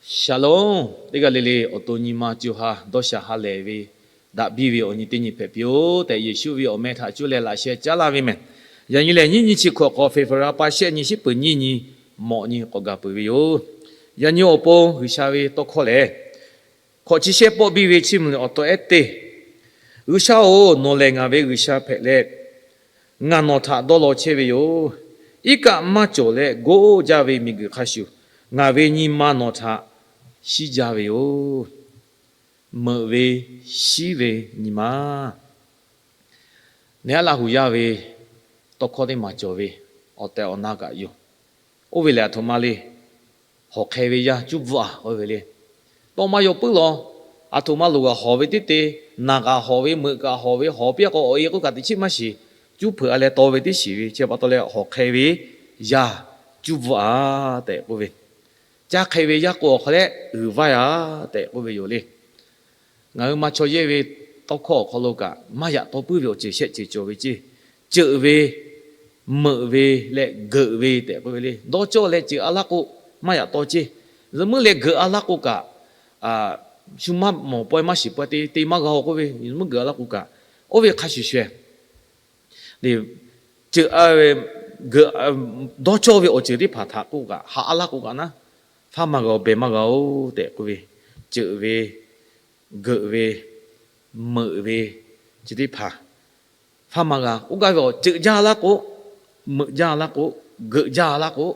Shalom. Teˇ g'aˇ le le awˬ to nyi ma co ha dawˇ sha ha lehˬ ve, daꞈ biˇ ve awˬ nyi teˇ nyi hpehꞈ piˇ-oˬ tehꞈ, Yeˍsuˆ ve awˬ meh htaꞈ cuˇ leh laꞈ sheh caˉ laˇ ve mehˬ. Yaꞈ nyi lehˬ, nyiˇ nyi chi hkawꞈ hk'aw February pa shehˆ nyi shiˉ peuˬ nyiˇ nyi mawꞈ nyi k'awꞈ gaˬ peuˬ ve yoˬ. Yaꞈ nyi awˬ pon G'uiˬsha ve tawˇ hkawˇ lehˬ, hkawꞈ chi shehˆ pawˆ biˇ ve chiˇ mvuh awˬ taw ehˉ teˇ, G'uiˬsha-oˬ, nawˬ lehˬ ngaˬ ve G'uiˬsha hpehꞈ leh, ngaˬ nawˬ htaꞈ dawˇ law chehˇ ve yoˬ. Iˉ kaˆ maˇ cawˬ leh goˇ jaˇ ve miˬguiˬ hk'a shuˍ, ngaˬ ve nyi ma nawˬ htaꞈ shiˉ jaˇ ve yoˬ. Meuꞈ ve, shiˉ ve nyi ma. Neˇ aˉ Laˇ hu yaˇ ve tawˇ hkawˇ teˇ maˬ cawˬ ve, awˬ tehˬ awˬ na kaꞈ yoˬ. Oˇ ve lehˬ, aˬ htoꞈ ma le, hawˬ hk'e ve yaˇ cuˇ bvuhꞈ-a k'oˆ ve le. Tawˇ maˇ yaw puiˉ law, aˬ htoꞈ ma loˍ g'aꞈ hawˬ ve teˇ te, naˬ kaꞈ hawˬ ve, meuꞈ kaꞈ hawˬ ve, hawˬ piˇ k'o awˬ e k'oˆ kaꞈ teꞈ chiˉ maˇ shiˍ, cuˇ hpeuꞈ-a leh taw ve teˇ shiˍ ve chi pa taw leh hawˬ hk'e ve yaˇ cuˇ bvuhꞈ-a tehꞈ k'oˆ ve, caˇ hk'e ve yaˇ k'o awˬ hk'aw leh uiˍ vaiˇ-a tehꞈ k'oˆ ve yoˬ le. Ngaˬ hui ma chaw yehˇ ve tawˇ hkawˇ awˬ hk'aw lo kaꞈ maˇ yaꞈ taw puiˉ ve awˬ ceuˬ shehˆ ceuˬ cawˬ ve ceˇ. Ceuꞈ ve, meuꞈ ve leh geuꞈ ve tehꞈ k'oˆ ve le. Dawˇ cawˇ leh ceuꞈ-a laˇ k'o, maˇ yaꞈ taw ceˇ. Zuhꞈ muiˉ leh geuꞈ-a laˇ k'o kaꞈ, shu maˇ mawˬ pawehˇ maˇ shiˍ pawehˇ te te maˇ g'a-o k'oˆ ve, zuhꞈ muiˉ geuꞈ-a laˇ k'o kaꞈ, oˇ ve hk'a shuˍ shuˍ, ceuꞈ, dawˇ cawˇ ve awˬ ceuˬ teˇ hpaˍ htaꞈ k'oˆ kaꞈ haꞈ-a laˇ k'o kaꞈ naˉ, faˉ maˇ g'a-o, behˬ maˇ g'a-o tehꞈ k'oˆ ve, ceuꞈ ve, geuꞈ ve, meuꞈ ve, chi teˇ hpaˍ faˉ maˇ g'a. Oˇ gaˇ ve awˬ ceuꞈ jaˇ laˇ k'o, meuꞈ jaˇ laˇ k'o, geuꞈ jaˇ laˇ k'o,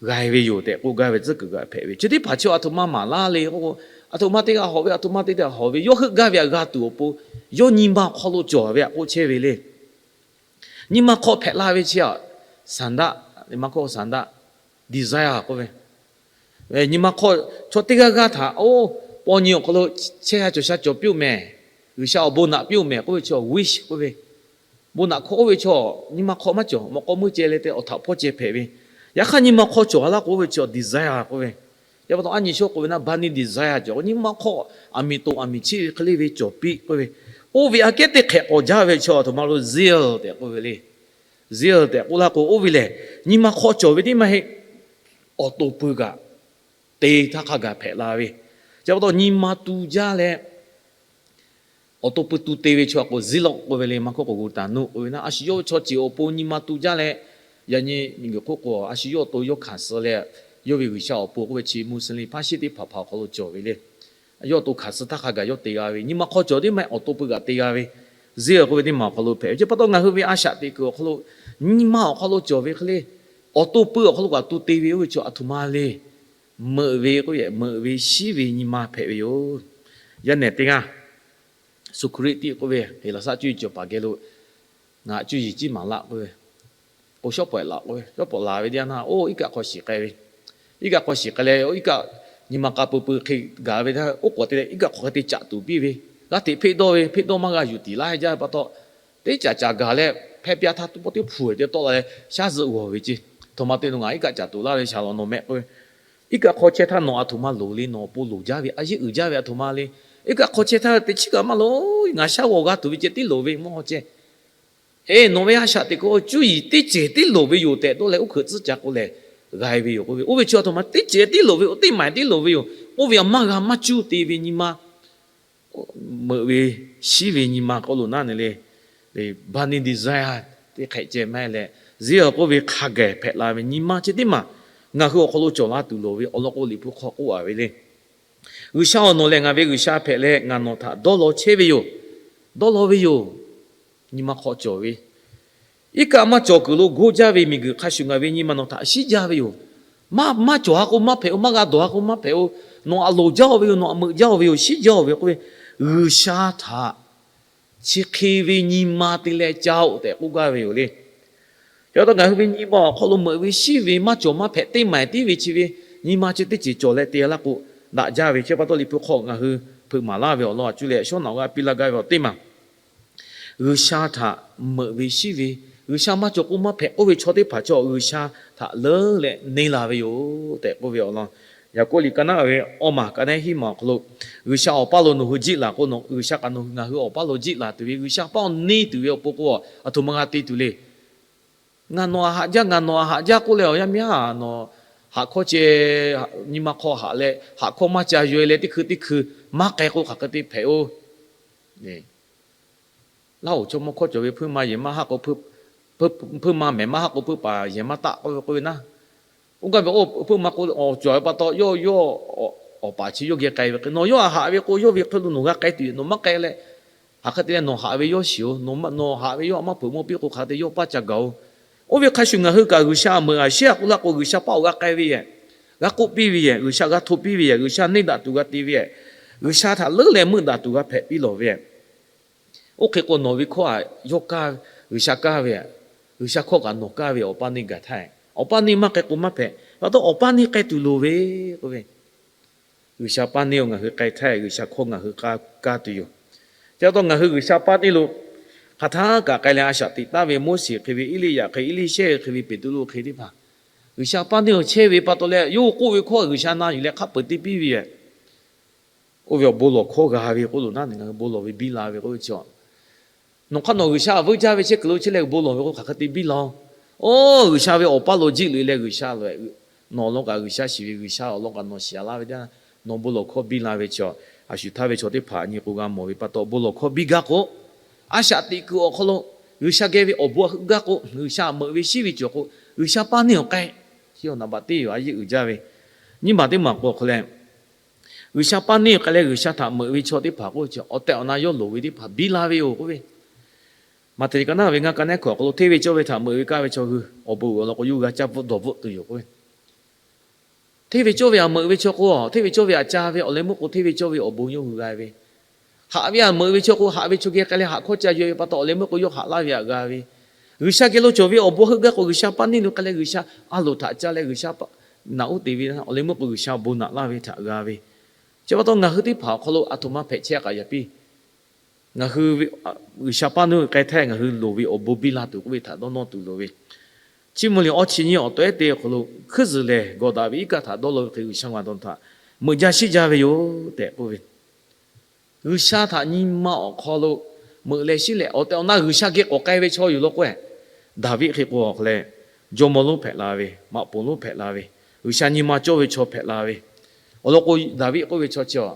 g'a ve yoˬ tehꞈ k'oˆ gaˇ ve tcuhˉ kuiˬ g'a hpehꞈ ve. Chi teˇ hpaˍ chi aˬ htoꞈ ma maˍ laˇ le k'o, aˬ htoꞈ ma teˇ g'aˇ hawˬ ve, aˬ htoꞈ ma teˇ g'aˇ hawˬ ve, yawˇ heuˆ gaˇ ve htaꞈ g'a tuˬ awˬ pon, yawˇ nyi ma awˬ hk'aw lo cawˬ ve htaꞈ k'oˆ chehˇ ve le. Nyi ma hk'aw hpehꞈ la ve chi aˬ, ဆန္ဒ, ဆန္ဒ, desire k'oˆ ve, nyi ma hk'aw, chaw teˇ g'aˇ g'aˇ htaꞈ, oˇ, paw nyi awˬ hk'aw lo chehˇ sha cawˬ sha cawˬ piˇ-oˬ mehˬ, G'uiˬsha awˬ bon naꞈ piˇ-oˬ mehˬ k'oˆ ve chaw wish k'oˆ ve, bon naꞈ hkawˇ oˇ ve chaw, nyi ma hk'aw maˇ cawˬ, mawꞈ k'aw meuˇ ceh leh te awˬ htaꞈ hpawˇ ceh hpehꞈ ve. Yaꞈ hk'aˇ nyi ma hk'aw cawˬ-a laˇ k'o oˇ ve chaw desire k'oˆ ve, yaꞈ pa taw a nyi shawˉ k'oˆ ve naˉ, burning desire cawˬ. Nyi ma hk'aw aˬ miˍ toꞈ aˬ miˍ cheˆ ve hk'e le ve cawˬ piˇ k'oˆ ve, oˇ ve aꞈ kehˉ teˇ hk'ehꞈ k'awꞈ jaˇ ve chaw aˬ htoꞈ ma lo zeal tehꞈ k'oˆ ve le. Zeal tehꞈ k'oˆ laˇ k'o, oˇ ve lehˬ, nyi ma hk'aw cawˬ ve teˇ maˇ heˆ. Awˬ to pui kaꞈ te htaˇ hk'a gaˬ hpehꞈ la ve, chi pa taw nyi ma tu jaˇ leh, awˬ to pui tu te ve chaw k'o, zeal k'oˆ ve le. Maˇ hkawˇ k'o, g'uiˬ taˍ nuˆ k'oˆ ve naˉ, a shu yawˇ ve chaw ceuˬ awˬ pon nyi ma tu jaˇ leh, yaꞈ nyi miˬguiˬ hk'oˆ k'o, a shu yawˇ awˬ to yawˇ hkanˍ suh leh, yawˇ ve g'uiˬsha awˬ pon k'oˆ ve chi Muslim hpaˇ shiˉ teˇ hpaˍ hpaˍ awˬ hk'aw lo cawˬ ve le. Yawˇ awˬ to hkanˍ suh htaˇ hk'a gaˬ yawˇ te g'a ve, nyi ma hk'aw cawˬ teˇ maˇ awˬ to pui kaꞈ te g'a ve, zeal k'oˆ ve teˇ maˬ awˬ hk'aw lo hpehꞈ ve. Chi pa taw ngaˬ hui ve a shaꞈ teꞈ kuiˬ awˬ hk'aw lo, nyi ma awˬ hk'aw lo cawˬ ve hk'e le, awˬ to pui awˬ hk'aw lo kaꞈ tu te ve oˇ ve chaw aˬ htoꞈ ma le. Meuꞈ ve k'oˆ ve, meuꞈ ve shiˉ ve nyi ma hpehꞈ ve yoˬ. Yaˇ nehˬ teˇ g'aˇ, Sukhrit tiˉ k'oˆ ve, Heˍlaˍsaˆ cuˇ yiˍ cawˬ paˍ geh lo ngaˬ cuˇ yiˍ ciˉ maˍ laˆ k'oˆ ve, k'o shawˉ pawˍ laꞈ k'oˆ ve, shawˉ pawˍ laˬ ve teˇ yanˇ naˆ, oˇ iˉ kaˆ hk'aw shiˍ k'ai ve, iˉ kaˆ hk'aw shiˍ k'ai leh, iˉ kaˆ nyi ma k'a peu peu hk'e gaˬ ve htaˇ, oˉ k'oˍ te leh iˉ kaˆ hk'aw hk'e te caꞈ tuˬ piˇ ve, g'aˇ hteꞈ hpeˆ dawˇ ve, hpeˆ dawˇ maˇ g'a yuˬ tiˍ laˇ jaˇ ve pa taw, teˇ caꞈ caꞈ gaˬ leh, hpehˇ pyaˇ htaˇ tuˉ pawˆ teˇ hpu te tawˆ la leh, shaˉ zuhꞈ g'awˬ ve ceˇ. Htoꞈ ma te lo ngaˬ iˉ kaˆ caꞈ tuˬ laˇ ve shaˍ law nawˬ mehˆ k'oˆ ve, iˉ kaˆ hk'aw chehˇ htaˇ nawˬ aˬ htoꞈ ma loˍ le, nawˬ awˬ pon loˍ jaˇ ve a yeˇ uiˍ jaˇ ve aˬ htoꞈ ma le. Iˉ kaˆ hk'aw chehˇ htaˇ teꞈ chiˉ kaꞈ maˇ loˍ, ngaˬ shaˉ g'awˬ g'a tuˬ ve ceh tiˉ loˍ ve mvuhˇ haw ceh. Eˬ, nawˬ ve a shaꞈ teꞈ k'o cuˇ yiˍ teˇ cehˬ tiˉ loˍ ve yoˬ tehꞈ dawˇ leh, oˇ hkeuꞈ tcuhˉ ca k'o lehˬ, g'a ve yoˬ k'oˆ ve. Oˇ ve chi aˬ htoꞈ ma teˇ cehˬ tiˉ loˍ ve yoˬ, teˇ maˬ tiˉ loˍ ve yoˬ. Oˇ ve aˬ maˇ g'a maˇ cuˇ te ve nyi ma, meuꞈ ve shiˉ ve nyi ma k'oˆ lo naˉ ne le, burning desire teˇ hk'ehꞈ ceh maˇ heˆ leh, zeal k'oˆ ve hk'a gaˬ hpehꞈ la ve nyi ma chi teˇ maˬ ngaˬ hui awˬ hk'aw lo cawˬ la tuˬ loˍ ve awˬ lawn k'o, Liꞈ hpu hk'aw k'oˆ-a ve le. G'uiˬsha-oˬ, nawˬ lehˬ ngaˬ ve G'uiˬsha hpehꞈ leh ngaˬ nawˬ htaꞈ dawˇ law chehˇ ve yoˬ. Dawˇ law ve yoˬ. Nyi ma hk'aw cawˬ ve, iˉ kaˆ maˇ cawˬ kuiˬ lo goˇ jaˇ ve miˬguiˬ hk'a shuˍ ngaˬ ve nyi ma nawˬ htaꞈ shiˉ jaˇ ve yoˬ. Maˇ, maˇ cawˬ-a k'o maˇ hpehꞈ-o, maˇ g'a dawˬ-a k'o maˇ hpehꞈ-o. Nawˬ aˬ loˍ jaˇ-oˬ ve yoˬ, nawˬ aˬ meuꞈ jaˇ-oˬ ve yoˬ, shiˉ jaˇ-oˬ ve k'oˆ ve, G'uiˬsha htaꞈ chi hk'e ve nyi ma te leh ca-oˬ tehꞈ k'oˆ gaˇ ve yoˬ le. Chi pa taw ngaˬ hui ve nyi ma awˬ hk'aw lo meuꞈ ve shiˉ ve maˇ cawˬ maˇ hpehꞈ teˇ maˬ tiˉ ve chi ve nyi ma chi teˇ ceuˬ cawˬ leh te laˇ k'o, daꞈ jaˇ ve. Chi pa taw Liꞈ hpu hk'aw ngaˬ hui hpeuꞈ maˍ laˇ ve awˬ lawn a cuˇ leh shawˉ naꞈ g'a piˇ laˇ gaˇ ve awˬ teˇ maˬ G'uiˬsha htaꞈ meuꞈ ve shiˉ ve, G'uiˬsha maˇ cawˬ k'o maˇ hpehꞈ k'oˆ ve chaw teˇ hpaˍ chaw G'uiˬsha htaꞈ leuˉ leh neˇ la ve yoˬ tehꞈ k'oˆ ve awˬ lawn. Yaˍkoˆ liꞈ ka naˉ ve awˬ maˬ ka naˉ hiˉ maˬ awˬ hk'aw lo, G'uiˬsha awˬ paˇ lo nawˬ hui jiˆ laˬ k'o, G'uiˬsha kaꞈ nawˬ hui ngaˬ hui awˬ paˇ lo jiˆ laˬ tuˬ ve, G'uiˬsha paˇ awˬ neˇ tuˬ ve awˬ pon k'o, aˬ htoꞈ ma g'a te tuˬ le. Ngaˬ nawˬ aꞈ haꞈ jaˇ, ngaˬ nawˬ aꞈ haꞈ jaˇ k'oˆ leh awˬ yanˇ miˇ haˉ nawˬ haꞈ hkawˇ ceh, nyi ma hk'aw haꞈ leh haꞈ hkawˇ maˇ ca yaw-e leh teˇ hkui teˇ hkui maˇ k'ai k'o hk'aˬ hk'e te hpehꞈ-oˬ. Laˇ hoˍ chaw mawˇ hkawˇ cawˬ ve hpuiˇ ma yehˬ maˇ haˆ k'o, hpuiˇ ma mehˬ maˇ haˆ k'o, hpuiˇ paˍ yehˬ maˇ taˆ k'oˆ ve k'oˆ ve naˉ. Oˇ gaˇ ve oˇ hpuiˇ ma k'o, awˬ cawˬ ve pa taw, yawˇ yawˇ awˬ paˍ chi yawˇ geh k'ai ve hk'e, nawˬ yawˇ a haꞈ ve k'o, yawˇ ve hk'e lo nawˬ g'a k'ai tuˬ yoˬ. Nawˬ maˇ k'ai leh, hk'aˬ hk'e te leh nawˬ haꞈ ve yawˇ shiˍ-oˬ. Nawˬ haꞈ ve yawˇ maˇ hpeuꞈ maˇ piˇ k'o, hk'aˬ hk'e te yawˇ paˇ ca gaˬ-oˬ. Oˇ ve hk'a shuˍ ngaˬ hui kaꞈ G'uiˬsha aꞈ meuˍ aꞈ shehˉ a k'oˆ laˇ k'o, G'uiˬsha paˇ awˬ g'a k'ai ve yehˬ, g'a k'oˆ piˇ ve yehˬ, G'uiˬsha g'a hto piˇ ve yehˬ, G'uiˬsha neˇ daꞈ tuˬ g'a te ve yehˬ, G'uiˬsha htaꞈ leuˉ leh meuˆ daꞈ tuˬ g'a hpehꞈ piˇ lawˬ ve yehˬ. Oˇ hk'e k'o, nawˬ ve hkawˇ aꞈ yawˇ kaˇ, G'uiˬsha kaˇ ve, G'uiˬsha hkawˇ kaꞈ nawˬ kaˇ ve awˬ paˇ neˇ gaˬ htaˇ, awˬ paˇ neˇ maˇ k'ai k'o maˇ hpehꞈ. Pa taw awˬ paˇ neˇ k'ai tuˬ loˍ ve k'oˆ ve, G'uiˬsha paˇ neˇ-oˬ, ngaˬ hui k'ai htaˇ G'uiˬsha hkawˇ ngaˬ hui kaˇ tuˬ yoˬ. Chi pa taw ngaˬ hui G'uiˬsha paˇ neˇ lo hk'aˬ htaˇ kaꞈ k'ai leh, a shaꞈ teꞈ taˍ ve Moˉseˍ hk'e ve, Eˇliˇyaꞈ hk'e, Eˇliˇshehˇ hk'e ve, Peˍtruˆ hk'e teˇ hpaˍ, G'uiˬsha paˇ neˇ-oˬ chehˇ ve pa taw leh, yawˇ hui k'oˆ ve hkawˇ G'uiˬsha na yuˬ leh hk'a peuˬ te piˇ ve yehˬ. Oˇ ve awˬ bon lawˬ hkawˇ g'a ve k'oˆ lo naˉ, ngaˬ hui bon lawˬ ve biˇ la ve k'oˆ ve chi, nawˬ hk'aˇ nawˬ G'uiˬsha aꞈ vuiˇ jaˇ ve chehˇ kuiˬ lo chehˇ leh bon lawˬ ve k'o, hk'aˬ hk'e te biˇ la-oˬ. Oˇ, G'uiˬsha ve awˬ paˇ lo jiˆ loꞈ-e leh G'uiˬsha loꞈ-e, nawˬ awˬ lawn kaꞈ G'uiˬsha shiˍ ve, G'uiˬsha awˬ lawn kaꞈ nawˬ shiˍ a laˇ ve teˇ, nawˬ bon lawˬ hkawˇ biˇ la ve chi, a shu htaˇ ve chaw teˇ hpaˍ nyi k'o g'a mawˬ ve pa taw, bon lawˬ hkawˇ biˇ gaˇ k'o, a shaꞈ teꞈ kuiˬ awˬ hk'aw lo G'uiˬsha geh ve awˬ bon heuˆ gaˇ k'o, G'uiˬsha aꞈ meuꞈ ve shiˉ ve cawˬ k'o, G'uiˬsha paˇ neˇ awˬ k'ai. Chi awˬ naˍ baꞈ teˇ yoˬ a yeˆ uiˍ jaˇ ve, nyiˇ maˬ teˇ maˬ k'o awˬ hk'aw leh, G'uiˬsha paˇ neˇ awˬ k'ai leh G'uiˬsha htaꞈ meuꞈ ve chaw teˇ hpaˍ k'oˆ chi, awˬ tehˬ awˬ na yawˇ loˍ ve teˇ hpaˍ biˇ la ve yoˬ k'oˆ ve, Maꞈhtehˍ liꞈ ka naˉ ve ngaˇ ka naˉ hkawꞈ awˬ hk'aw lo, hteˇ ve cawˇ ve htaꞈ meuꞈ ve kaˇ ve chaw hui awˬ bon uiˍ awˬ lawn k'o, yawˇ hui g'a caˇ bvuhˆ dawˬ bvuhˆ tuˬ yoˬ k'oˆ ve. Hteˇ ve cawˇ ve aꞈ meuꞈ ve chaw k'o, hteˇ ve cawˇ ve aꞈ ca ve awˬ leh meuˇ k'o, hteˇ ve cawˇ ve awˬ bon yawˇ hui g'a ve. Haꞈ ve aꞈ meuꞈ ve chaw k'o, haꞈ ve chaw geh k'ai leh haꞈ hkawˇ ca yaw ve pa taw, awˬ leh meuˇ k'o yawˇ haꞈ laˇ ve aꞈ g'a ve. G'uiˬsha geh lo cawˬ ve awˬ bon heuˆ gaˇ k'o, G'uiˬsha paˇ neˇ lo k'ai leh G'uiˬsha a loˍ htaꞈ ca leh G'uiˬsha naꞈ uˉ te ve, awˬ leh meuˇ k'o G'uiˬsha bon naꞈ laˇ ve htaꞈ g'a ve. Chi pa taw ngaˬ hui teˇ hpaˍ awˬ hk'aw lo a htoꞈ ma hpehꞈ chehˇ k'aꞈ yaꞈ piˇ. Ngaˬ hui G'uiˬsha paˇ neˇ k'ai htaˇ ngaˬ hui loˍ ve awˬ bon biˇ la tuˬ k'oˆ ve htaꞈ dawˇ nawˇ tuˬ loˍ ve. Chiˇ mvuh liꞈ awˇ chi nyiˇ awˬ tawehˉ te awˬ hk'aw lo, hkuiˉ zuhˬ lehˬ gawˬ daꞈ ve iˉ kaˆ htaꞈ dawˇ law ve hk'e G'uiˬsha ngaˬ dawˬ htaꞈ meuꞈ jaˇ shiˉ jaˇ ve yoˬ tehꞈ k'oˆ ve. G'uiˬsha htaꞈ nyi ma awˬ hk'aw lo meuꞈ leh shiˉ leh awˬ tehˬ awˬ na G'uiˬsha geh k'awꞈ k'ai ve chaw yoˬ law k'o, Daˍviˆ hk'e k'o awˬ hk'aw leh, jawˇmawˇ lonˉ hpehꞈ la ve, maꞈ poˍ lonˉ hpehꞈ la ve, G'uiˬsha nyi ma cawˇ ve chaw hpehꞈ la ve. Awˬ lawn k'o, Daˍviˆ k'oˆ ve chaw chi a,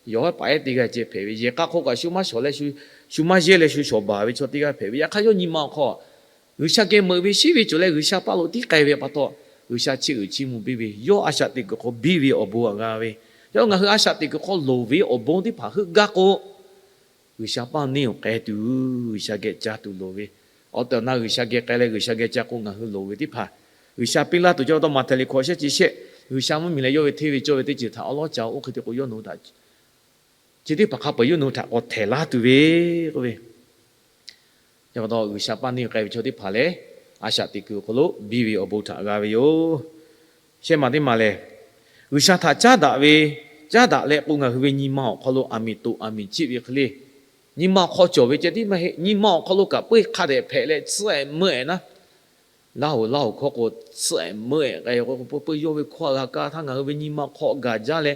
yawˬ haˉ paˍ ehˉ teˇ g'aˇ ceh hpehꞈ ve, yehˬ k'a hk'aw kaꞈ shu maˇ shawˍ leh, shu maˇ yehˇ leh shu shawˍ baˬ ve chaw teˇ g'aˇ hpehꞈ ve. Yaꞈ hk'aˇ yawˇ nyi ma awˬ hk'aw G'uiˬsha geh meuꞈ ve shiˉ ve cawˬ leh G'uiˬsha paˇ lo tiˉ k'ai ve pa taw, G'uiˬsha chiˇ uiˍ chiˇ mvuh biˇ ve, yawˇ a shaꞈ teꞈ kuiˬ hk'aw biˇ ve awˬ bon aꞈ g'a ve. Yawˇ ngaˬ hui a shaꞈ teꞈ kuiˬ hk'aw loˍ ve awˬ bon teˇ hpaˍ heuˆ gaˇ k'o, G'uiˬsha paˇ neˇ awˬ k'ai tuˬ, G'uiˬsha geh ca tuˬ loˍ ve. Awˬ tehˬ awˬ na G'uiˬsha geh k'ai leh G'uiˬsha geh ca k'o, ngaˬ hui loˍ ve teˇ hpaˍ G'uiˬsha piˇ laˇ tuˬ. Chi pa taw Maꞈhtehˍ liꞈ hkawꞈ shehˆ chi shehˆ, G'uiˬsha mvuhˇmiˬ leh yawˇ ve hteˇ ve cawˇ ve teˇ ceuˬ htaꞈ awˉ lawˉ ca-o. Oˇ hk'e te k'o, yawˇ nawˬ hui htaꞈ chi teˇ hpaˍ hk'a peu-eˬ yawˇ nawˬ hui htaꞈ k'awꞈ htehˍ laˇ tuˬ ve k'oˆ ve. Chi pa taw G'uiˬsha paˇ neˇ k'ai ve chaw teˇ hpaˍ lehˬ, a shaꞈ teꞈ kuiˬ awˬ hk'aw lo biˇ ve awˬ bon htaꞈ g'a ve yoˬ. Shehˆ maˬ teˇ maˬ lehˬ, G'uiˬsha htaꞈ caˉ daꞈ ve, caˉ daꞈ leh k'o, ngaˬ hui ve nyi ma awˬ hk'aw lo aˬ miˍ toꞈ aˬ miˍ ciˆ ve hk'e le. Nyi ma awˬ hk'aw cawˬ ve ceh tiˉ maˇ heˆ. Nyi ma awˬ hk'aw lo kaꞈ peuˇ hk'a dehꞈ hpehꞈ leh tsuhˇ-ehˍ meuˇ-ehˍ naˉ, Laˇ hoˍ, Laˇ hoˍ hkawˇ k'o, tsuhˇ-ehˍ meuˇ-ehˍ k'ai k'o, peuˇ yawˇ ve hkawˇ g'a kaˇ htaˇ ngaˬ hui ve nyi ma hk'aw gaˬ jaˇ leh,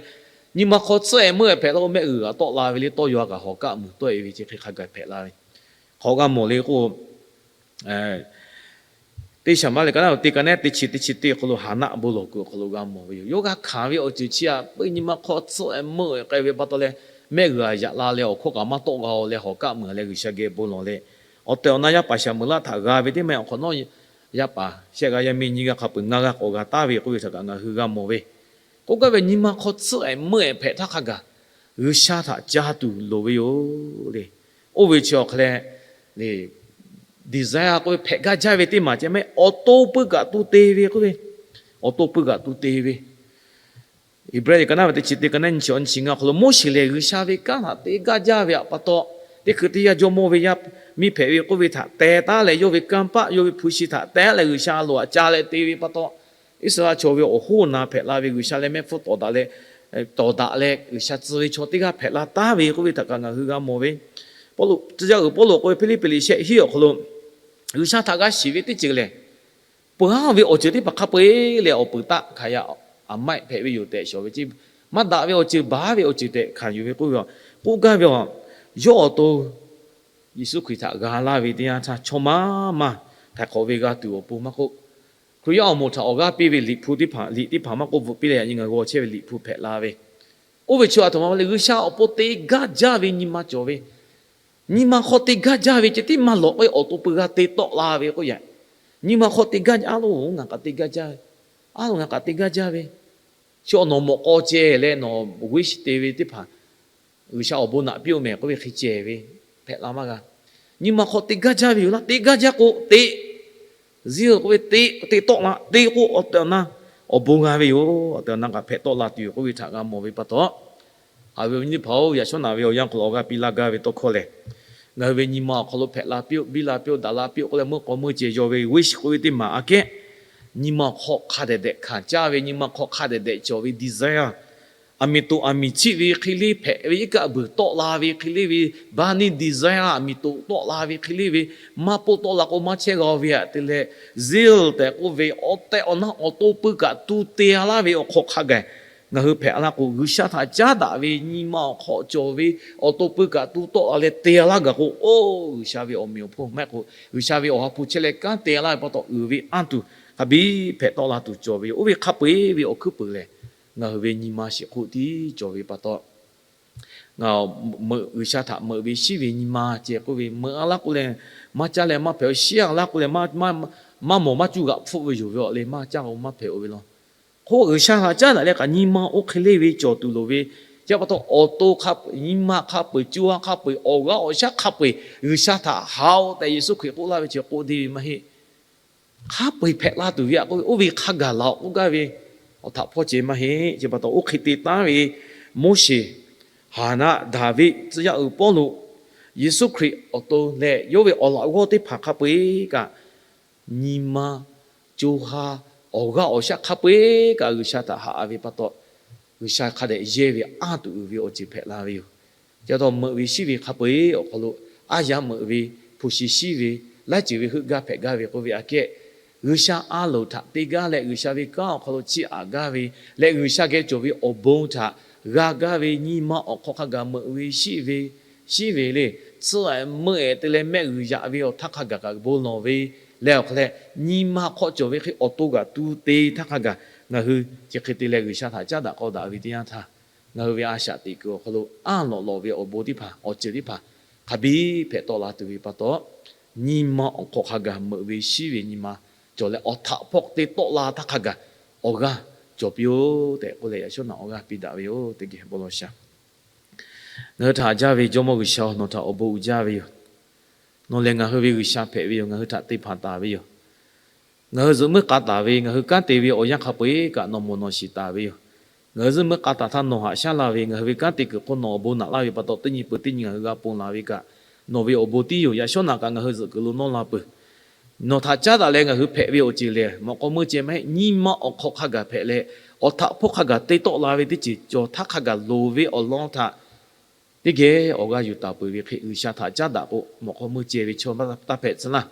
nyi ma hk'aw tsuhˇ-ehˍ meuˇ-ehˍ hpehꞈ la k'o, mehˆ g'uiˬ g'aꞈ tawˆ la ve le, tawˇ yaw a kaꞈ hawˬ kaˆ muiˬ tawˆ-e ve chi hk'e hk'a gaˬ hpehꞈ la ve. Hk'aw g'a mawˬ le k'o, teˇ shaˍ maˇ lehˬ ka naˉ teˇ ka nehˉ teˇ chi teˇ chi teˇ awˬ hk'aw lo Haˍnaˆ bon lawˬ kuiˬ awˬ hk'aw lo g'a mawˬ ve yoˬ. Yawˇ g'a hkanˍ ve awˬ ceuˬ chi aꞈ, peuˇ nyi ma hk'aw tsuhˇ-ehˍ meuˇ-ehˍ k'ai ve pa taw leh, mehˆ g'uiˬ g'aꞈ yaꞈ la leh awˬ hkawˇ kaꞈ maˇ tawˆ g'a-o leh hawˬ kaˆ muiˬ leh G'uiˬsha geh bon lawˬ leh, awˬ tehˬ awˬ na yaˇ paˍ shaˍ meuꞈ laˇ htaꞈ g'a ve teˇ maˇ awˬ hk'awꞈ nawˉ, yaˇ paˍ shehˆ g'aˇ yaˇ miˇ nyiˇ g'aˇ hk'a peu-eˬ ngaˇ g'aˇ k'awꞈ g'a taˍ ve k'oˆ ve htaꞈ kaꞈ ngaˬ hui g'a mawˬ ve. K'oˆ gaˇ ve nyi ma hk'aw tsuhˇ-ehˍ meuˇ-ehˍ hpehꞈ htaˇ hk'a gaˬ, G'uiˬsha htaꞈ ca tuˬ loˍ ve yoˬ le. Oˇ ve chi awˬ hk'aw leh, desire k'oˆ ve hpehꞈ gaˇ jaˇ ve teˇ maˬ ceh mehˆ awˬ to pui kaꞈ tu te ve k'oˆ ve, awˬ to pui kaꞈ tu te ve Heˍbrehˇ liꞈ ka naˉ ve teˇ chi teˇ ka nehˉ nyi chi awˬ nyi chi ngaˇ awˬ hk'aw lo, Moˉseˍ lehˬ G'uiˬsha ve kanˉ htaꞈ te gaˇ jaˇ ve pa taw, teˇ hkui teˇ yanˇ jawˇmawˇ ve yaˇ miˇ hpehꞈ ve k'oˆ ve htaꞈ teh taˉ leh, yawˇ ve kanˇ paˆ yawˇ ve hpu shi htaꞈ teh leh G'uiˬsha loꞈ-aꞈ ca leh te ve pa taw, Iˉsaˍreˍlaˆ chaw ve awˬ hoˉ na hpehꞈ la ve, G'uiˬsha leh mehˆ hpfuhˇ tawˍ daꞈ leh, tawˍ daꞈ leh G'uiˬsha tcuh ve chaw teˇ g'aˇ hpehꞈ la taˍ ve k'oˆ ve htaꞈ kaꞈ ngaˬ hui g'a mawˬ ve. Pawˇluꞈ, tcuh yaˇ uiˍ Pawˇluꞈ k'oˆ ve Hpiˇliˇpiˆ liꞈ shehˆ hiˉ awˬ hk'aw lo, G'uiˬsha htaꞈ g'a shiˍ ve teˇ ceuˬ lehˬ, peuˬ-aˉ ve awˬ ceuˬ teˇ hpaˍ hk'a peu-eˬ leh awˬ peuˬ taˆ hkanˍ yaꞈ, aˬ maiˆ hpehꞈ ve yoˬ tehꞈ shawˍ ve ceˇ. Maˇ daꞈ ve awˬ ceuˬ, baˬ ve awˬ ceuˬ tehꞈ hkanˍ yuˬ ve k'oˆ ve, k'oˆ gaˇ ve a, yawˇ awˬ to Yeˍsuˆ Hkriꞈ htaꞈ g'a laˇ ve teˇ yanˇ htaˇ, chaw maˇ maˇ htaiˍ hk'awꞈ ve g'a tuˬ awˬ pon maˇ k'oˆ, Hkriꞈ yaˇ awˬ moˍ htaꞈ awˬ g'aˇ piˇ ve Liꞈ hpu teˇ hpaˍ, liꞈ teˇ hpaˍ maˇ k'oˆ bvuhꞈ piˇ leh, yaꞈ nyi ngaˬ hui g'aw chehˇ ve Liꞈ hpu hpehꞈ la ve, oˇ ve chi a htoꞈ ma le, G'uiˬsha awˬ pon te gaˇ jaˇ ve nyi ma cawˬ ve, nyi ma hk'aw te gaˇ jaˇ ve ceh tiˉ maˇ lawꞈ k'o, awˬ to pui g'a te tawˆ la ve k'oˆ yaꞈ. Nyi ma hk'aw te gaˇ jaˇ, aˉ lo ngaˬ k'aꞈ te gaˇ jaˇ ve, aˉ lo ngaˬ k'aꞈ te gaˇ jaˇ ve, chi awˬ nawˬ mawꞈ k'aw ceh leh nawˬ g'uˇ shi te ve teˇ hpaˍ G'uiˬsha awˬ bon naꞈ piˇ-oˬ mehˍ k'oˆ ve hk'e ceh ve hpehꞈ la maˇ g'a. Nyi ma hk'aw te gaˇ jaˇ ve yoˬ laˇ. Te gaˇ jaˇ k'o te, zeal k'oˆ ve te, te tawˆ la te k'o, awˬ tehˬ awˬ na awˬ bon g'a ve yoˬ. Awˬ tehˬ awˬ na kaꞈ hpehꞈ tawˆ la tuˬ yoˬ k'oˆ ve htaꞈ g'a mawˬ ve pa taw, haꞈ ve awˬ viˉ teˇ hpaˍ-oˬ, yaꞈ shawˉ naꞈ ve awˬ yanˇ hk'aw lo awˬ g'aˇ piˇ laˇ gaˇ ve tawˇ hkawˇ lehˬ, ngaˬ hui ve nyi ma awˬ hk'aw lo hpehꞈ la piˇ-oˆ, biˇ la piˇ-oꞌ, daꞈ la piˇ-oˆ k'oˆ leh meuˆ k'aw meuˆ ceh yaw ve wish k'oˆ ve teˇ maˬ aꞈ kehˉ, nyi ma awˬ hk'aw hk'a dehꞈ dehꞈ hkanˍ caˇ ve, nyi ma awˬ hk'aw hk'a dehꞈ dehꞈ cawˬ ve desire, aˬ miˍ toꞈ aˬ miˍ chiˆ ve hk'e le hpehꞈ ve, iˉ kaˆ beuˬ tawˆ la ve hk'e le ve, burning desire aˬ miˍ toꞈ tawˆ la ve hk'e le ve, maˇ poˆ tawˆ la k'o maˇ chehˇ g'a ve htaꞈ te leh, zeal tehꞈ k'oˆ ve awˬ tehˬ awˬ na awˬ to pui kaꞈ tu te-a laˇ ve awˬ hk'aw hk'a gaˬ ngaˬ hui hpehꞈ laˇ k'o, G'uiˬsha htaꞈ caˉ daꞈ ve nyi ma awˬ hk'aw cawˬ ve awˬ to pui kaꞈ tu tawˆ la leh te-a laˇ gaˬ k'o, oˇ G'uiˬsha ve awˬ meꞈ awˬ hponˇ maˇ heˆ k'o, G'uiˬsha ve awˬ ha hpu chehˇ leh kanˉ te-a laˇ ve pa taw, uiˍ ve anˇ tuˬ hk'a biˇ hpehꞈ tawˆ la tuˬ cawˬ ve yoˬ. Oˇ ve hk'a peu-eˬ ve awˬ hkuiˉ puiˍ lehˬ, ngaˬ hui ve nyi ma shiˍ hk'oˆ tiˉ cawˬ ve pa taw, ngaˬ meuꞈ, G'uiˬsha htaꞈ meuꞈ ve shiˉ ve nyi ma ceh k'oˆ ve, meuꞈ-a laˇ k'oˆ leh maˇ caˇ leh maˇ hpehꞈ-o, shiˉ-a laˇ k'oˆ leh maˇ mawˬ maˇ cuˇ g'aꞈ hpfuhˆ ve yoˬ ve awˬ leh maˇ caˇ-o maˇ hpehꞈ-o ve law. Hk'oˆ G'uiˬsha htaꞈ caˉ daꞈ leh kaꞈ nyi ma oˇ hk'e le ve cawˬ tuˬ loˍ ve, chi pa taw awˬ to hk'a peu-eˬ, nyi ma hk'a peu-eˬ, co ha hk'a peu-eˬ, awˬ g'aˇ awˬ shaˉ hk'a peu-eˬ G'uiˬsha htaꞈ haꞈ-oꞈ tehꞈ Yeˍsuˆ Hkriꞈ k'oˆ laˇ ve chi k'oˆ deˇ ve maˇ heˆ. Hk'a peu-eˬ hpehꞈ la tuˬ ve aꞈ k'oˆ ve, oˇ ve hk'a gaˬ laˬ-oꞈ k'oˆ gaˇ ve awˬ htaꞈ hpawˇ ceh maˇ heˆ. Chi pa taw oˇ hk'e te taˉ ve Moˉseˍ, Haˍnaˆ, Daˍviˆ, tcuh yaˇ uiˍ Pawˇluꞈ, Yeˍsuˆ Hkriꞈ awˬ to leh yawˇ ve awˬ laꞈ g'awˇ teˇ hpaˍ hk'a peu-eˬ kaꞈ, nyi ma, co ha, awˬ g'aˇ awˬ shaˉ hk'a peu-eˬ kaꞈ G'uiˬsha htaꞈ haꞈ ve pa taw, G'uiˬsha hk'a dehꞈ yehˇ ve anˇ tuˬ uiˍ ve awˬ ceuˬ hpehꞈ la ve yoˬ. Chi pa taw meuꞈ ve shiˉ ve hk'a peu-eˬ awˬ hk'aw lo, aˉ yaˇ meuꞈ ve, hpu shi shiˉ ve, laiˉ ceuˬ ve heuˆ gaˇ hpehꞈ gaˇ ve k'oˆ ve aꞈ kehˉ, G'uiˬsha a loˍ htaꞈ te gaˇ leh G'uiˬsha ve kanˉ awˬ hk'aw lo chiˇ aꞈ gaˇ ve leh G'uiˬsha geh cawˬ ve awˬ bon htaꞈ g'a gaˇ ve nyi ma awˬ hk'aw hk'a gaˬ meuꞈ ve shiˉ ve, shiˉ ve le, tsuhˇ-ehˍ meuˇ-ehˍ te leh mehˆ g'uiˬ yaꞈ ve awˬ htaˇ hk'a gaˬ kaꞈ bon lawˬ ve leh awˬ hk'a leh, nyi ma hk'aw cawˬ ve hk'e awˬ to kaꞈ tu te htaˇ hk'a gaˬ ngaˬ hui chi hk'e te leh G'uiˬsha htaꞈ caˉ daꞈ k'aw daꞈ ve teˇ yanˇ htaˇ, ngaˬ hui ve a shaꞈ teꞈ kuiˬ awˬ hk'aw lo anˇ lawꞈ lawꞈ ve awˬ bon teˇ hpaˍ, awˬ ceuˬ teˇ hpaˍ hk'a biˇ hpehꞈ tawˆ la tuˬ ve pa taw, nyi ma awˬ hk'aw hk'a gaˬ meuꞈ ve shiˉ ve nyi ma cawˬ leh awˬ htaꞈ hpawˇ te tawˆ la htaˇ hk'a gaˬ awˬ g'aˇ cawˬ piˇ-oˆ tehꞈ k'oˆ leh, yaꞈ shawˉ naꞈ awˬ g'aˇ piˇ daꞈ ve yoˬ. Teˇ geh bon lawˬ shaˍ. Ngaˬ hui htaꞈ haꞈ jaˇ ve Jawˇmawˇ G'uiˬsha-oˬ, nawˬ htaꞈ awˬ bon uiˍ jaˇ ve yoˬ. Nawˬ lehˬ ngaˬ hui ve G'uiˬsha hpehꞈ ve yoˬ. Ngaˬ hui htaꞈ te hpanˍ taˍ ve yoˬ. Ngaˬ hui zuhꞈ muiˉ k'a taˍ ve, ngaˬ hui kanˉ te ve awˬ yanˇ hk'a peu-eˬ kaꞈ nawˬ mawˬ nawˬ shiˍ taˍ ve yoˬ. Ngaˬ hui zuhꞈ muiˉ k'a taˍ htaˇ nawˬ haꞈ shaˉ la ve, ngaˬ hui ve kanˉ te kuiˬ hk'oˆ nawˬ awˬ bon naꞈ laˇ ve pa taw, teˇ nyi peuˬ teˇ nyi ngaˬ hui g'a ponˬ laˬ ve kaꞈ, nawˬ ve awˬ bon tiˉ yoˬ. Yaꞈ shawˉ naꞈ kaꞈ ngaˬ hui zuhꞈ kuiˬ lo nawˇ la peuˬ. Nawˬ htaꞈ caˉ daꞈ leh ngaˬ hui hpehꞈ ve awˬ ceuˬ lehˬ, mawꞈ k'aw meuˇ ceh maˇ heˆ. Nyi ma awˬ hk'aw hk'a gaˬ hpehꞈ leh, awˬ htaꞈ hpawˇ hk'a gaˬ te tawˆ la ve teˇ ceuˬ cawˬ htaˇ hk'a gaˬ loˍ ve awˬ lawn htaꞈ teˇ geh awˬ g'aˇ yuˬ taˍ peuˬ ve hk'e, G'uiˬsha htaꞈ caˉ daꞈ k'o, mawꞈ k'aw meuˇ ceh ve chaw maˇ taˇ hpehꞈ tcuh laˇ.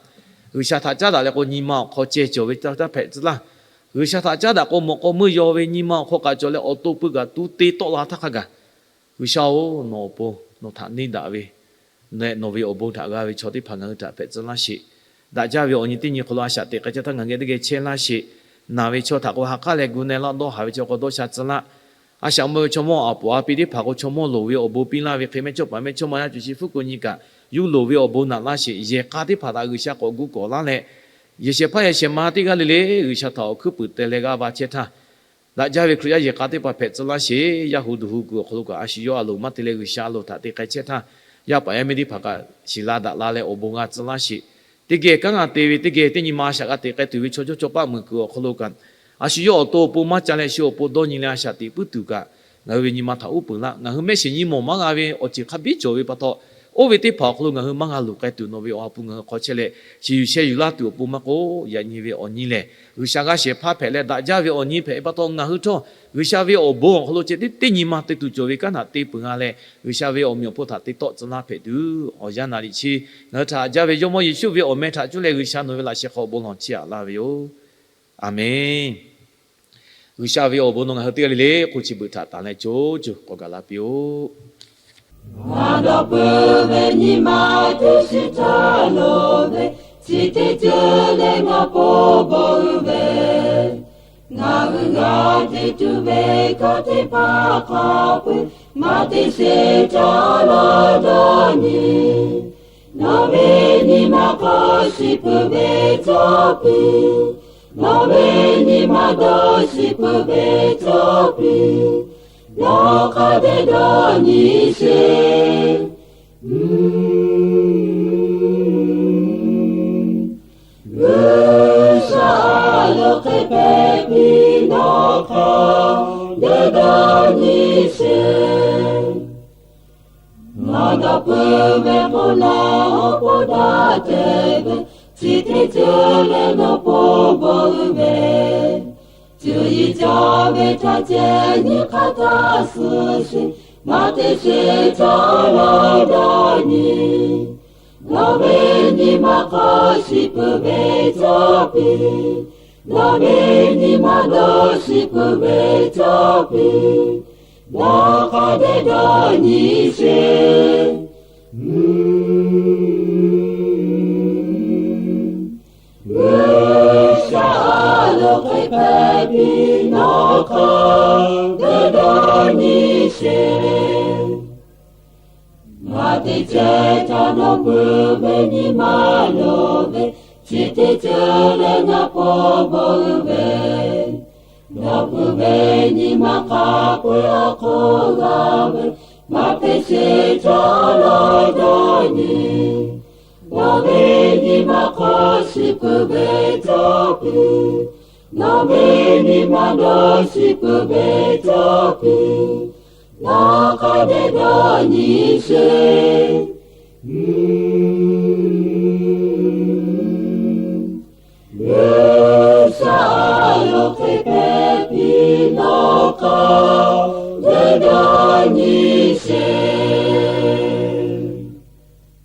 G'uiˬsha htaꞈ caˉ daꞈ leh k'o, nyi ma awˬ hk'aw ceh cawˬ ve taˇ hpehꞈ tcuh laˇ. G'uiˬsha htaꞈ caˉ daꞈ k'o, mawꞈ k'aw meuˇ yaw ve nyi ma awˬ hk'aw kaꞈ cawˬ leh awˬ to pui kaꞈ tu te tawˆ la htaˇ hk'a gaˬ, G'uiˬsha-oˬ, nawˬ awˬ pon nawˬ htaꞈ neˇ daꞈ ve, nawˬ ve awˬ bon htaꞈ g'a ve chaw teˇ hpaˍ ngaˬ hui htaꞈ hpehꞈ tcuh laˇ sheˍ. Daꞈ jaˇ ve awˬ nyi teˇ nyi hk'aw lo a shaꞈ teꞈ k'ai chehˇ htaˇ ngaˬ geh teˇ geh chehˇ laˇ sheˍ. Naˬ ve chaw htaꞈ k'o ha k'aˉ leh gu na-e laˇ dawˇ haˍ ve chaw k'o dawˇ sha tcuh laˇ. A shaꞈ mvuh ve chaw mawˇ aˬ poˍ a pi teˇ hpaˍ k'o chaw mawˇ loˍ ve awˬ bon piˇ laˇ ve hk'e, mehˇchawˇ paˍ mehˇchawˇma yaˇ cuˬ chi fuˉ ko nyi kaꞈ yawˇ loˍ ve awˬ bon naꞈ laˇ sheˍ. Yehˬ k'a teˇ hpaˍ htaꞈ G'uiˬsha k'awꞈ gu kawꞈ laˇ leh, yehˬ shehˍ hpaˇ yehˬ shehˍ ma teˇ g'aˇ le le G'uiˬsha htaꞈ awˬ hkuiˉ puiˍ teh leh g'a va chehˇ htaˇ, daꞈ jaˇ ve Hkriꞈ yaˇ yehˬ k'a teˇ hpaˍ hpehꞈ tcuh laˇ sheˍ. Yaˇ hu duˬ hu kuiˬ awˬ hk'aw lo kaꞈ a shu yawˇ a loˍ maˇ te leh G'uiˬsha a loˍ htaꞈ te k'ai chehˇ htaˇ, yaˇ paˍ yaˇ miˇ teˇ hpaˍ kaꞈ shiˍ la daꞈ la leh awˬ bon g'a tcuh laˇ sheˍ. Teˇ geh kanˉ g'a te ve, teˇ geh teˇ nyi ma a shaꞈ g'a teꞈ k'ai tuˬ ve chaw cawˇ cawˇ paˆ muiˬ kuiˬ awˬ hk'aw lo kaꞈ, a shu yawˇ awˬ to awˬ pon maˇ ca leh shu awˬ pon dawˇ nyi leh a shaꞈ teꞈ puiˉ tuˬ kaꞈ, ngaˬ hui ve nyi ma htaꞈ uˉ peunˍ laˇ. Ngaˬ hui mehˆ shiˍ nyi mawˬ maˇ g'a ve awˬ ceuˬ hk'a biˇ cawˬ ve pa taw, oˇ ve teˇ hpaˍ awˬ hk'aw lo ngaˬ hui maˇ g'a luˬ k'ai tuˬ nawˬ ve awˬ ha hpu ngaˬ hui hk'aw chehˇ leh, shiˍ yuˬ sheh yuˬ laˇ tuˬ awˬ pon maˇ k'oˆ, yaꞈ nyi ve awˬ nyi lehˬ, G'uiˬsha g'a shehˍ hpaˇ hpehꞈ leh daꞈ jaˇ ve awˬ nyi hpehꞈ ve pa taw, ngaˬ hui htawˇ G'uiˬsha ve awˬ bon awˬ hk'aw lo ceh teˇ nyi ma te tuˬ cawˬ ve kanˉ htaꞈ te peuˬ g'a leh, G'uiˬsha ve awˬ meꞈ awˬ hponˇ htaꞈ te tawˆ tcuh laˇ hpehꞈ tuˬ awˬ yanˇ naˍ riˍ chi ngaˬ hui htaꞈ haꞈ jaˇ ve Jawˇmawˇ Yeˍsuˆ ve awˬ meh htaꞈ cuˇ leh G'uiˬsha nawˬ ve laꞈ sheh hk'aw bon lawˬ chiˇ aꞈ laˇ ve yoˬ. Aˬmenˍ. G'uiˬsha ve awˬ bon nawˬ ngaˬ hui teˇ g'aˇ le le hk'oˆ chi beuꞈ htaꞈ tanˬ leh co co k'awꞈ gaˬ la piˇ-oˆ. Ngaˬ dawˇ peuˬ ve nyi ma teˇ shiˍ htaˇ lo ve, chi teˇ ceuˬ leh ngaˬ po bawˬ uiˍ ve te tuˬ ve kanˇ teˇ hpaˍ hk'a peu-eˬ maˇ te sheˍ caˇ laˇ dawˇ nyi. Nawˬ ve nyi ma hk'a shiˍ peuˬ ve cawˇ piˇ, nawˬ ve nyi ma dawˇ shiˍ peuˬ ve cawˇ piˇ, nawˬ hk'a dehꞈ dawˇ nyi sheˍ. G'uiˬsha a loˍ hk'e hpehꞈ piˇ, nawˬ hk'a dehꞈ dawˇ nyi sheˍ. Maˇ dawˇ peuˬ ve k'o, nawˬ awˬ po daꞈ te ve, chi teˇ ceuˬ leh nawˬ po bawˬ uiˍ ve, cuˇ yiˍ cawˬ ve htaꞈ ceh nyi hk'a htaˇ suh sheˍ, maˇ te sheˍ caˇ laˇ dawˇ nyi. Nawˬ ve nyi ma hk'a shiˍ peuˬ ve cawˇ piˇ, nawˬ ve nyi ma dawˇ shiˍ peuˬ ve cawˇ piˇ, nawˬ hk'a dehꞈ dawˇ nyi sheˍ. G'uiˬsha a loˍ hk'e hpehꞈ piˇ, nawˬ hk'a dehꞈ dawˇ nyi sheˍ. Maˇ te ceh ca nawˬ peuˬ ve nyi ma loˍ ve, chi teˇ ceuˬ leh nawˬ po bawˬ uiˍ ve, nawˬ peuˬ ve nyi ma hk'a peu-eˬ awˬ hk'oˆ g'a ve, maˇ te sheˍ caˇ laˇ dawˇ nyi. Nawˬ ve nyi ma hk'a shiˍ peuˬ ve cawˇ piˇ, nawˬ ve nyi ma dawˇ shiˍ peuˬ ve cawˇ piˇ, nawˬ hk'a dehꞈ dawˇ nyi sheˍ.